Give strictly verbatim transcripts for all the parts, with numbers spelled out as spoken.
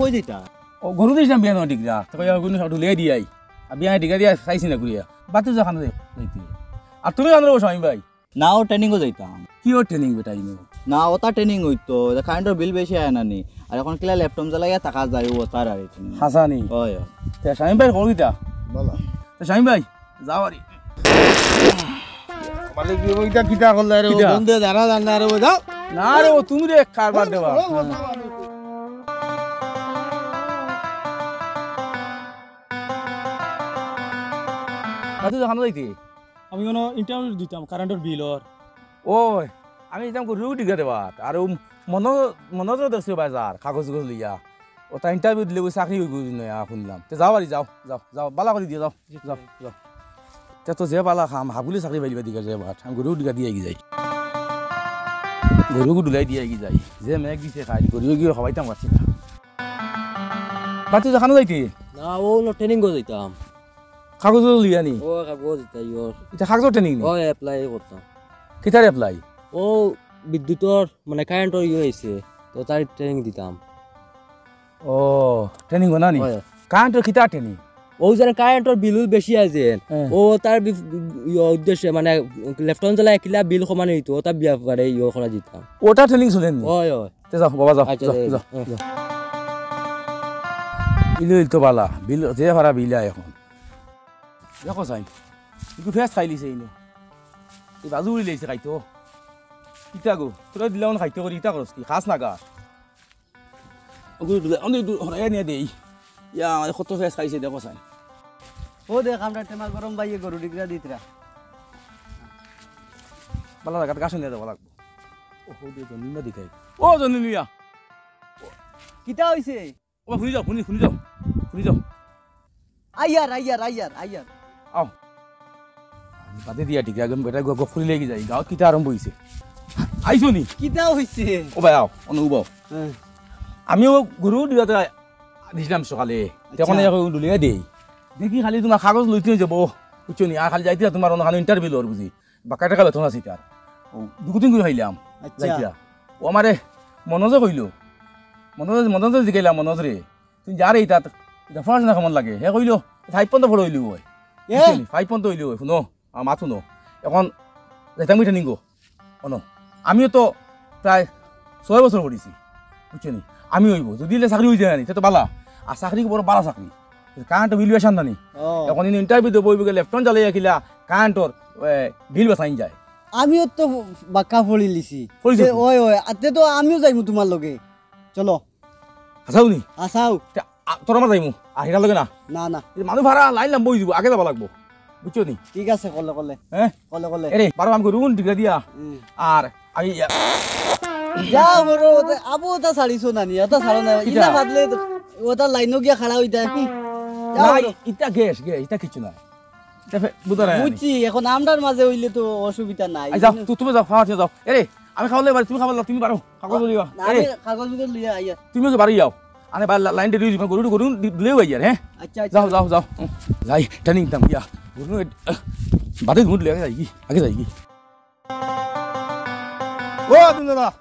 কই যাইতা? ও, গরু দিছলাম বিয়ানো ডিগরা। তো কইয়া ওগুন সব ঢুলিয়ে দিয়াই। আর বিয়ানো ডিগরা দিয়া চাইছি না ঘুরিয়া। বাতি যা খানো যাইতে। আর তুমি খানো যাইতে শামীম ভাই? না, ও ট্রেনিংও যাইতাম। কিওর ট্রেনিং বেটা ইনো? না, ওটা ট্রেনিং অইতো। এটা কারেন্টর বিল বেশি আয় না নি। আর এখন কিলা ল্যাপটপ জ্বালাইয়া থাকা যায়, ও তার আর কি। হাসানি। ওই, ওই। তে শামীম ভাই, খবর কিতা? ভালা। তে শামীম ভাই, যাও আরি। মালিক, ওইটা কিতা করলে রে? ও কিতা? বন্ধে যারা জানে রে, ও যাও। না রে, ও তুমি রে কারবার দেওয়া। ও, ও, ও, ও। বাতি যা খানো যাইতে? আমি কোনো ইন্টারভিউ দিতাম কারেন্টর বিলর। ওই, আমি যাইতাম গরু ডিগা দেবার। আর ও মনো-, মনোজ দেখছি বাজার, কাগজ উগজ লইয়া। ওটা ইন্টারভিউ দিলে ওই চাকরি অইবো নয়া শুনলাম। তে যাও আরি, যাও, যাও, যাও, বালা করি দিয়া যাও, জি, যাও, জি। যাও। তে তো যে বালা কাম, হাবুলি চাকরি পাইলিবা দিগা যে বাট। আমি গরু ডিগা দিয়া এগি যাই। গরু ঢুলাই দিয়া এগি যাই। যে মেঘ দিছে খাই, গরু গিয়ে খাওয়াইতাম পারছি না। বাতি যা খানো যাইতে? না, ও হলো ট্রেনিংও যাইতাম। কাগজ লইয়া নি? ও, কাগজ দিতাই ওর। এটা কাগজর ট্রেনিং নি? ও, অ্যাপ্লাই করতাম। কিতার অ্যাপ্লাই? ও, বিদ্যুতর, মানে, কারেন্টর ইয়ে অইছে, তো তার ট্রেনিং দিতাম। ও, ট্রেনিং বানা নি? হয়। কারেন্টর কিতার ট্রেনিং? ও, যেন কারেন্টর বিল বেশি আছে। হ্যাঁ। ও, তার বি-, ইয়ে উদ্দেশ্যে, মানে, লেফটন জ্বালাইয়া কিলা বিল কমানি অইতো, ওটা ব্যাপারে ইয়ে করা দিতাম। ওটা ট্রেনিং চলের নি? হয়, হয়। তে যাও, বাবা, যাও, আচ্ছা, যাও, যাও, যাও, যাও। যাও। ইলো ইল তো বালা, বিল, যে ভাড়া বিল আয় এখন। দেখো চাই, একটু ফেস খাইলিছে ইনো। এই বাজু উড়ি লাইছে খাইতো। ইটা গো, তোরা দিলাম খাইতো করি, ইটা করস কি? খাস না গা? ওগুলো একটু, ওগুলো একটু হরাইয়া নিয়ে দেই। ইয়া, আমার কত ফেস খাইছে, দেখো চাই। ও দেখ, আমরা টেমা গরম বাইয়ে গরু ডিগরা দিতরা। বালা জাগাত গাছ নিয়ে দেওয়া লাগবো। ও, ও, দে, জনি মিয়া দেখাই। ও, জনি মিয়া। কিতা অইছে? ও, হুনি যাও, হুনি, হুনি যাও, হুনি যাও। আইয়ার, আইয়ার, আইয়ার, আইয়ার। আও। বাদে দিয়া ঠিক, আগে বেটা গ-, গফুরি লেগে যাই, গাঁও কিতা আরম্ভ অইছে। আইছো নি? কিতা অইছে? ও ভাই, আও, অনু বাও। হ্যাঁ। আমিও গরু দিলাতে দিছিলাম সকালে, আচ্ছা। তখন এখন ডুলিয়া দেই। দেখি খালি তোমার কাগজ লইতে যাবো, বুঝছো নি? আর খালি যাইতে তোমার অন্য ইন্টারভিউ লর বুঝি। বাক্কা টাকা বেতন আছে তার। ও, দুই দিন করে খাইলাম। আচ্ছা। যাইতা। ও আমারে মনোজে কইলো। মনোজ, মনোজে জিগাইলাম, "মনোজ রে, তুই যা রে ইতাত, ইতা পড়াশোনা কেমন লাগে?" হে কইলো, "ফাইভ পর্যন্ত পড়া অইলো অয়।" এ? বুঝছো নি? ফাইভ পর্যন্ত অইলো অয়, হুনো, আমার মাত হুনো। এখন যাইতাম গি ট্রেনিং গো। হুনো, আমিও তো প্রায় ছয় বছর পড়ছি। বুঝছো নি? আমি অইবো। যদি ইলে চাকরি অই যায় না নি, তে তো বালা। আর চাকরি বড় বালা চাকরি। কারণ তো বিল বেশান না নি। ও। এখন ইনো ইন্টারভিউ দেবো, অইবো গিয়া লেফটন জ্বালাইয়া কিলা, কারেন্টর, এ, বিল বেশাইন যায়। আমিও তো বাক্কা পড়ি লিছি। পড়িছো তে, তুমি? ওই, ওই, আতে তো আমিও যাইমু তোমার লগে। চলো। হাছাউ নি? হাছাউ। তে, আ, তোর আমার যাইমু। আর হিরার লগে না? না, না। এই মানুষ ভাড়া লাইন লম্বা অই যিবো, আগে যাবা লাগবো। বুঝছো নি? ঠিক আছে, কলে, কলে। হ্যাঁ? কলে, কলে। এরে, বারো আমি করুন, ঠিক দিয়া। হুম। আর আমি, ইয়া, যা হরো, ওটা, আবু ওটা ছাড়িছো না নি, ওটা ছাড়ো না। কিতা? ইলা বাদলে তো, ওটা লাইনো গিয়া খাড়া অই যায়। হুম। যা না, হরো। ইটা গ্যাস, গ্যাস, ইটা কিচ্ছু না। ইটা ফে-, বুঝার নাই আমি। বুঝছি, এখন আমরার মাঝে অইলে তো অসুবিধা নাই। আই যাও, তু-, তুমি যাও, খাওয়া খেয়ে যাও। এরে, আমি খাওয়ালে বাড়ি, তুমি খাবার লাও, তুমি পারো। কাগজ লইয়া। না, এরে। আমি কাগজ উগজ লইয়া আইয়া। তুমি কি বাড়ি যাও? আরে, বা-, লা-, লাইন দিয়ে গরু, গরু দি-, দিলেও আইয়ার, হ্যাঁ? আচ্ছা, আচ্ছা। যাও, যাও, যাও। হুম, যাই, ট্রেনিং দিতাম গিয়া। গরু এ-, বাদে ঘুম লইয়া যাই কি? আগে যাই কি? ও, তুমি দাদা,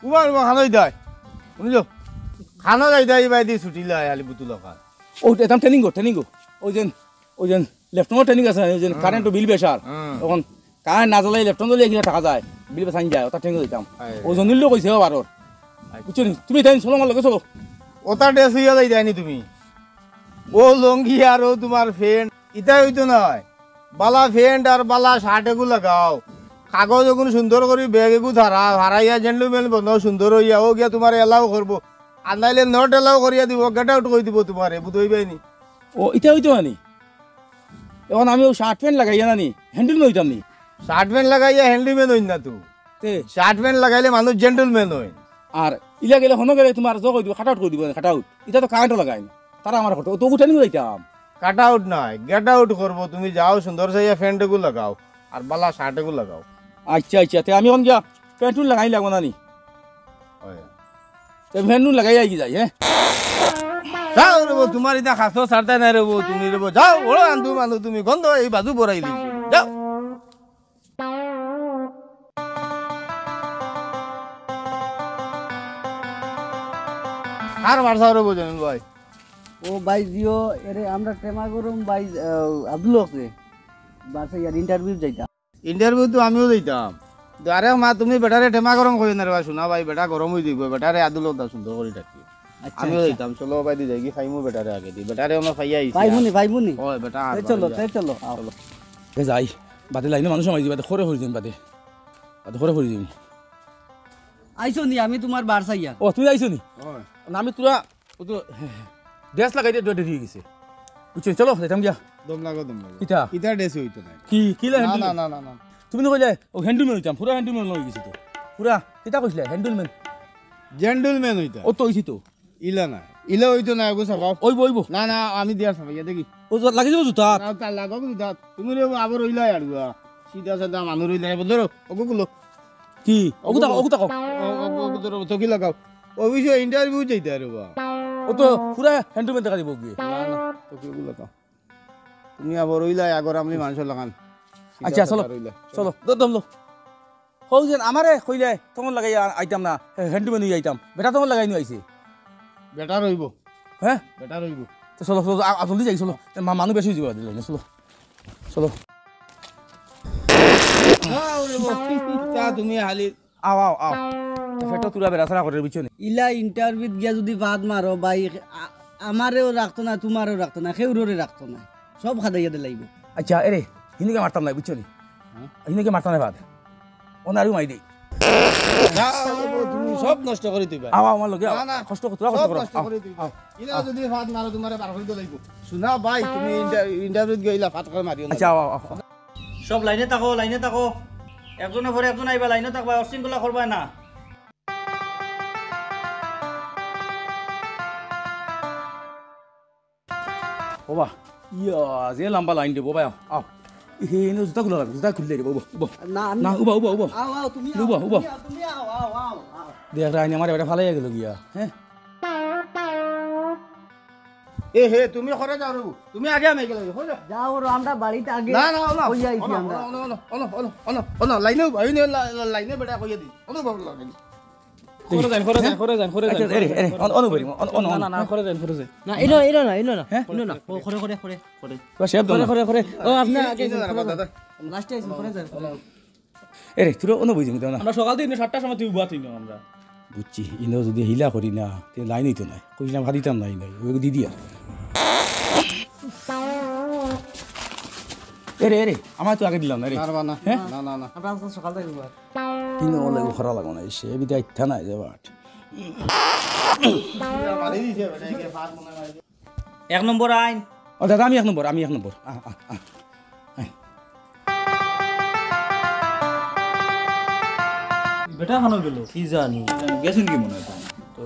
উবা, উবা, খানো যাই। শুনি যাও। খানো যাই, যাই, ভাই, দি ছুটি লাই, আলি বুতুল খান। ও, এটা ট্রেনিং গো, ট্রেনিং গো। ওই যে, ওই যে, লেফটন ট্রেনিং আছে না, ওই যে, হুম। কারেন্ট বিল বেশার। হুম। এখন কারেন্ট না জ্বালাই লেফটন জ্বালিয়ে কিনা থাকা যায়, বিল বেশাইন যায়, ওটা ট্রেনিং দিতাম। আরে। ও জনিল কইছে ও বারোর। আচ্ছা। বুঝছো নি? তুমি তাই চলো, আমার লগে চলো। ওটা ড্রেস হইয়া যাই যায়নি তুমি। ও লঙ্গি আর ও তোমার ফ্রেন্ড, ইতাই অইতো নায়। বালা ফ্যান্ট আর বালা শার্ট এগু লাগাও। কাগজ এগুন সুন্দর করি ব্যাগ এগু ধারা, হারাইয়া জেন্টলম্যান বনো সুন্দর অইয়া, ও গিয়া তুমারে এলাও করবো। আর নাইলে not allow করিয়া দিবো, get out কই দিবো তুমারে, বুঝতে অইবায় নি? ও, ইতা অইতো না নি? এখন আমি ও শার্ট প্যান্ট লাগাইয়া না নি, হ্যান্ডেলম্যান অইতাম নি? শার্ট প্যান্ট লাগাইয়া হ্যান্ডেলম্যান অইন না তো। তে? শার্ট প্যান্ট লাগাইলে মানুষ জেন্টলম্যান অইন। আর ইলা গেলে হনো গেলে তুমার জো কই দিবো, কাট আউট কই দিবো, কাট আউট। ইতা তো কারেন্টও লাগাইন। তারা আমার ঘটো, তো উঠানি যাইতাম। কাট আউট নায়, গেট আউট করবো। তুমি যাও, সুন্দর চাইয়া প্যান্ট এগু লাগাও, আর বালা শার্ট এগু লাগাও। আচ্ছা, আচ্ছা, তে আমি এখন গিয়া প্যান্ট লাগাই লাগবো না নি? হয়। তে প্যান্ট লাগাই আইকি যাই, হ্যাঁ? যাও রে বউ, তুমার ইতা খাস্তো ছাড়তায় নায় রে বউ, তুমি রে বউ, যাও, বড় আন্দু মানু তুমি, গন্ধ এই বাজু বড়াই লিখি, যাও। আর বারসাইয়ার অইবো জমিল ভাই। ও ভাই জিও, এরে আমরা টেমা গরম ভাই, আহ, আব্দুল হক রে। বারসাইয়ার ইন্টারভিউ যাইতাম। ইন্টারভিউ তো আমিও যাইতাম। তো আরে মা, তুমি বেটারে টেমা গরম কইও না রে বা, হুনা ভাই, বেটা গরম অই যাইবো, বেটারে আব্দুল হক দা সুন্দর করি ডাকি। আচ্ছা, আমিও আচ্ছা। যাইতাম, চলো ভাই, দি যাইগি, খাইমু বেটারে আগে দি, বেটারে আমরা পাইয়া আইছি। পাইমুনি, পাইমুনি। ওই বেটা, আর তে চলো, বাড়ি যা। তে চলো, আও। এ যাই, বাদে লাইনো মানুষ হামাই দিবা, বাদে খরে হরি দিন বাদে। বাদে খরে হরি দিন। আইছো নি, আমি তুমার বারসাইয়া। ও, তুমি আইছো নি? ওই। না, আমি তোরা, ও তো, ড্রেস লাগাই দিয়া দেরি অই গেছে। বুঝছো? চলো, যাইতাম গিয়া। দম লাগো, দম লাগো। ইতা? ইতা ড্রেসে অইতো না। কি, কি লাগে না, হ্যান্ডলুম? না, না, না, না। তুমি না কইলে, ও হ্যান্ডলুমে অইতাম, পুরা হ্যান্ডলুমে অই গেছি তো। পুরা, কিতা কইছিলে? হ্যান্ডলুমে। জেন্টলম্যান অইতা। ও তো অইছি তো। ইলা না। ইলা অইতো না, এগু সাফাও। অইবো, অইবো। না, না, আমি দিয়া সাফাইয়া দেখি। ও তো লাগি যাবো জুতা। না, তা লাগাও জুতা। তুমি রে আবার অইলা আড়ুয়া। সিধা সাদা মানুষ অইলা, এবার ধরো, ওগু গুলো। কি? ওগু তাকো, ওগু তাকো। ও, ওগু, ওগু ধরো, তো কি লাগাও? অফিসে ইন্টারভিউ যাইতা রে বা। ও তো পুরা হ্যান্ডলুমে দেখা দিবো গিয়া। না, না, তো কি ওগু লাগাও? তুমি আবার অইলা আগর আমলি মানুষর লাখান। সিধা আচ্ছা, সাদা চলো, রইলা। চলো, দ-, দম লো। হউ যেন আমারে কইলে তখন লাগাই আ-, আইতাম না, হে-, হ্যান্ডলুমে নিয়া আইতাম। বেটা তখন লাগাই নিয়া আইছে। বেটার অইবো। হ্যাঁ? বেটার অইবো। তো চলো, চলো, আ-, আ, জলদি যাই, চলো। এ, মা-, মানুষ বেশি অইযিবো, আদিল, চলো। চলো। আও রে বাবা, তা তুমি হালি আও, আও, আও। পেটো তুরা বেড়াছাড়া করে, বুঝছো নি? ইলা ইন্টারভিউত গিয়া যদি ফাদ মারো, ভাই, আ-, আমারেও রাখতো না, তুমারেও রাখতো না, কেউররে রাখতো না। সব খাদাইয়া দিলাইবো। আচ্ছা, এরে, হিনিকে মারতাম না, বুঝছো নি? হ্যাঁ? হিনিকে মারতাম না ফাদ। অনারও মারি দেই। না, তুমি সব নষ্ট করি দিবা। আও, আও, আমার লগে, আও। না, না। কষ্ট কর, তোরা কষ্ট সব কর। নষ্ট আও, করি দিবা। আও, ইলা আও। যদি ফাদ মারো, তুমারে বার করি দিলাইবো। হুনা ভাই, তুমি ইন্টার-, ইন্টারভিউত গিয়া ইলা ফাদ করে মারিও না। আচ্ছা, আও, আও, আও। সব লাইনে থাকো, লাইনে থাকো। একজনর পরে একজন আইবা, লাইনে থাকবা, অশৃঙ্খলা করবা না। ওবা, ইয়া, যে লম্বা লাইন রে, ওবা, আও। হে, এনে জুতা খুলা লাগবো, জুতা খুললে রে, ওবা, ওবা। না, আমি না, ওবা, ওবা, ওবা। আও, আও, তুমি আও, ওবা, ওবা। তুমি আও, তুমি আও, আও, আও, আও। দেখ, রাইন আমার এটা ফালাইয়া গেল গিয়া, হ্যাঁ? এ হে, তুমি করে যাও রে, তুমি আগে আমি গেলে, করে যাও। যাও রে, আমরা বাড়িতে আগে না, না, না, কইয়া আইছি না, আমরা। না, না, না, না, না, না, না, লাইনে, লাইনে, লাইনে বেটা কইয়া দি। ওনো বাবু লাগে। করে যান, করে যান, করে যান, করে যান, আচ্ছা, করে এরে, যান, এরে, করে অন-, অনু বইরি, অন-, অন-, না, না, না, করে যান, করে যান। না, ইনো, ইনো না, ইনো না, হ্যাঁ? ইনো না। ও, করে, করে, করে, করে। তোরা শেপ দাও না। করে, করে। ও, আপনি আগে এই যান, দাদা, করে যান। দাদা। লাস্টে আইছেন, করে যান। এরে, তোরা অনু বই যাবি, দাও না। আমরা সকাল থেকে সাতটার সময় তুই উবা তুই না আমরা। বুঝছি, ইনো যদি হিলা করি না, তে লাইন অইতো নায়। কইছিলাম, হারিতাম না, ইনো, ওই দিদি আর। এরে, এরে, আমার তো আগে দিলাম না, রে। পারবা না। হ্যাঁ? না, না, না। আমরা আজকে সকাল থেকে উবা। ইনো অলে ও খরা লাগো না, সে বিদায় ইচ্ছা নাই, যে বাট। এক নম্বর আইন। ও দাদা, আমি এক নম্বর, আমি এক নম্বর। আ, আ, আ। আয়। বেটা খানো গেল? কি জানি। গেছেন কি মনে হয়? তো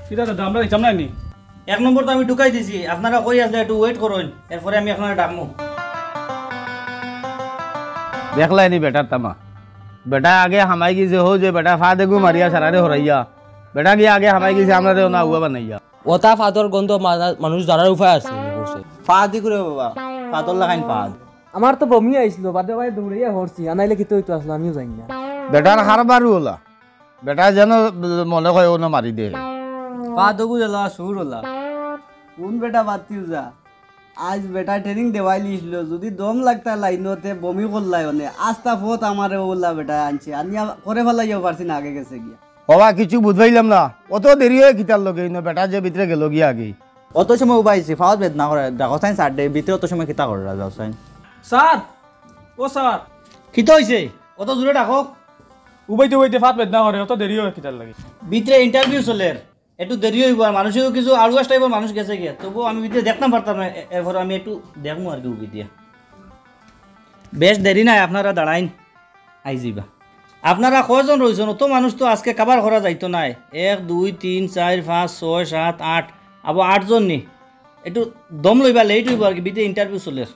কিতা দাদা, আমরা দিতাম না নি? এক নম্বর তো আমি ঢুকাই দিছি, আপনারা কই আসলে একটু ওয়েট করুন, এরপরে আমি আপনারা ডাকমু। দেখলাই নি বেটার তামা? বেটা আগে হামাই গেছে, হো যে বেটা ফা দেগু মারিয়া সারারে হরাইয়া। বেটা গিয়া আগে হামাই গেছে, আমরারে না উবা বানাইয়া। ওটা ফাদর গন্ধ মানা-, মানুষ জানার উপায় আছে নি, বুঝছে? ফাদি করে বাবা, ফাদর লাখাইন ফাদ। আমার তো বমি আইছিল, বাদে ভাই দৌড়াইয়া হরছি, আনাইলে কিতা অইতো আসলে আমিও জানি না। বেটার হারবারু ওলা, বেটা যেন মনে কয় ওনো মারি দে। ফাদগু জ্বালা সুর ওলা। কোন বেটা বাতিল যা? আজ বেটা ট্রেনিং দেওয়াই লিছিল, যদি দম লাগতা লাইনতে বমি করলাই অনে, আস্তা ফত আমারে ওলা বেটা আনছে, আনিয়া করে ফালাইয়াও পারছি না, আগে গেছে গিয়া। বাবা, কিছু বুঝাইলাম না, অত দেরি হয় কিতার লগে, ইনো বেটা যে ভিতরে গেল গিয়া আগে। অত সময় উবাইছি, ফাওত বেদনা করে, দেখো সাইন স্যার ডে, ভিতরে অত সময় কিতা করে রাজা হোসেন? স্যার, ও স্যার। কিতা হইছে? অত জোরে ডাকো। উবাইতে উবাইতে ফাত বেদনা করে, অত দেরি হয় কিতার লাগি? ভিতরে ইন্টারভিউ চলের, একটু দেরি হইব, আর মানুষেরও কিছু আড়ুয়াস টাইপের মানুষ গেছে গিয়া, তবুও আমি ভিতরে দেখতাম পারতাম না, এ-, এরপর আমি একটু দেখমু আর কি উবি দিয়া। বেশ দেরি নাই, আপনারা দাঁড়াইন, আই যাইবা। আপনারা কয়জন রইছেন? অত মানুষ তো আজকে কাভার করা যাইতো নায়। এক, দুই, তিন, চাইর, পাঁচ, ছয়, সাত, আট, আবো আটজন নি। একটু দম লইবা, লেট হইব আর কি, ভিতরে ইন্টারভিউ চলের।